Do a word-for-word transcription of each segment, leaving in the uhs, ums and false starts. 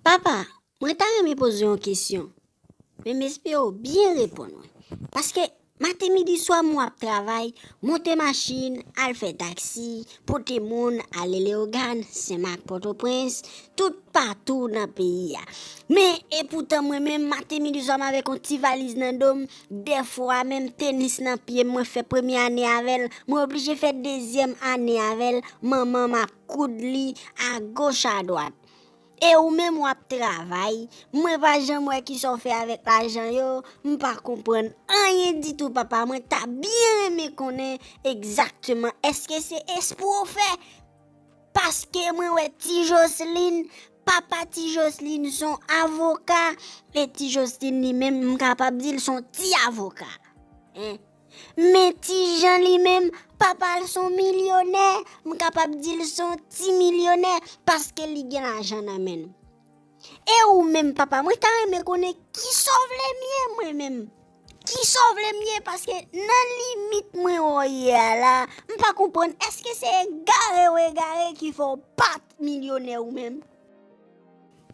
Papa, mwen ta renmen poze w yon kesyon, men m espere w byen reponn mwen. Paske maten, midi, swa, mwen ap travay, monte machin, al fè taksi, pote moun, ale Leyogàn, Senmak, Pòtoprens, tout patou nan peyi a. Men, epoutan mwen menm, maten, midi, swa, m avèk yon ti valiz nan do m, dèfwa menm tenis nan pye m, mwen fè premye ane avè l, mwen oblije fè dezyèm ane avè l, manman m ap koud li agoch adwat. E ou menm w ap travay, mwen pa janm wè kisa w fè avèk lajan yo, m pa konprann anyen ditou papa, mwen ta byen renmen konnen egzakteman èske se espre w fè? Paske mwen wè Ti Joslin, papa Ti Joslin se yon avoka, e Ti Joslin li menm m kapab di l se yon ti avoka. Hein? Men Ti Jan li menm, papa l se yon milyonè, m kapab di l se yon ti milyonè paske li gen lajan nan men l. E ou menm papa, mwen ta renmen konnen kisa w vle m ye mwen menm. Kisa w vle m ye paske nan limit mwen wè w ye a la, m pa konprann èske se egare w egare ki fè w pa t milyonè ou menm?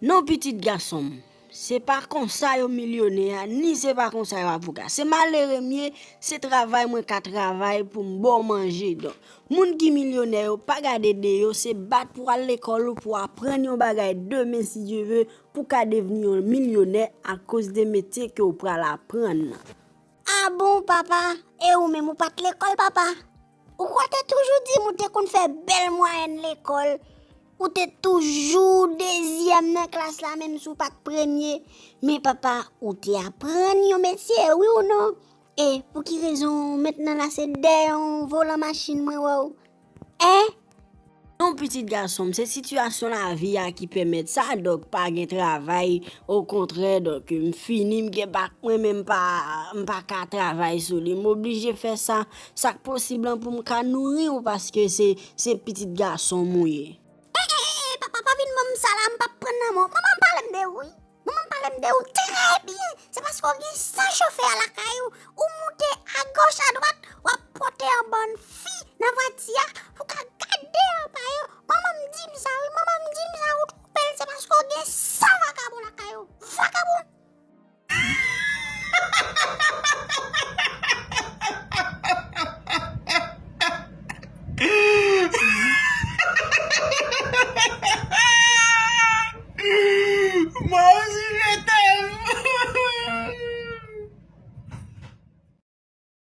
Non pitit gason m, se pa konsa yo milyonè a, ni se pa konsa yo avoka. Se malere m ye, se travay mwen ka travay pou m ba w manje. Donk, moun ki milyonè yo pa gade de yo, se bat pou al lekòl ou pou aprann yon bagay demen si Dye ve, pou ka devni yon milyonè akoz de metye ke w pral aprann nan. A bon papa, e ou menm ou pa t lekòl papa? Ou kwè te toujou di m ou te konn fè bèl mwayèn lekòl. Ou te toujou dezyèm nan klas la, menm si w pa t premye. Men papa, ou te aprann yon metye, wi ou non? E pou ki rezon mentnan la se dèyè yon volan machin mwen wè w? Hein? Non pitit gason m, se sitiyasyon lavi a ki pèmèt sa, donk pa gen travay, okontrè, donk m fini, m gen bak mwen, men m pa, m pa ka travay sou li. M oblije fè sa, sa k posib lan pou m ka nouri w, paske se, se pitit gason m ou ye. E, e, e, e, papa, pa vin ban m sa la, m p ap pran nan men w. Manman m pale m de ou, wi. Manman m pale m de ou trè byen. Se paske w gen san chofè a lakay ou. Ou moute agoch adwat, w ap pote yon bann fi nan vwati a,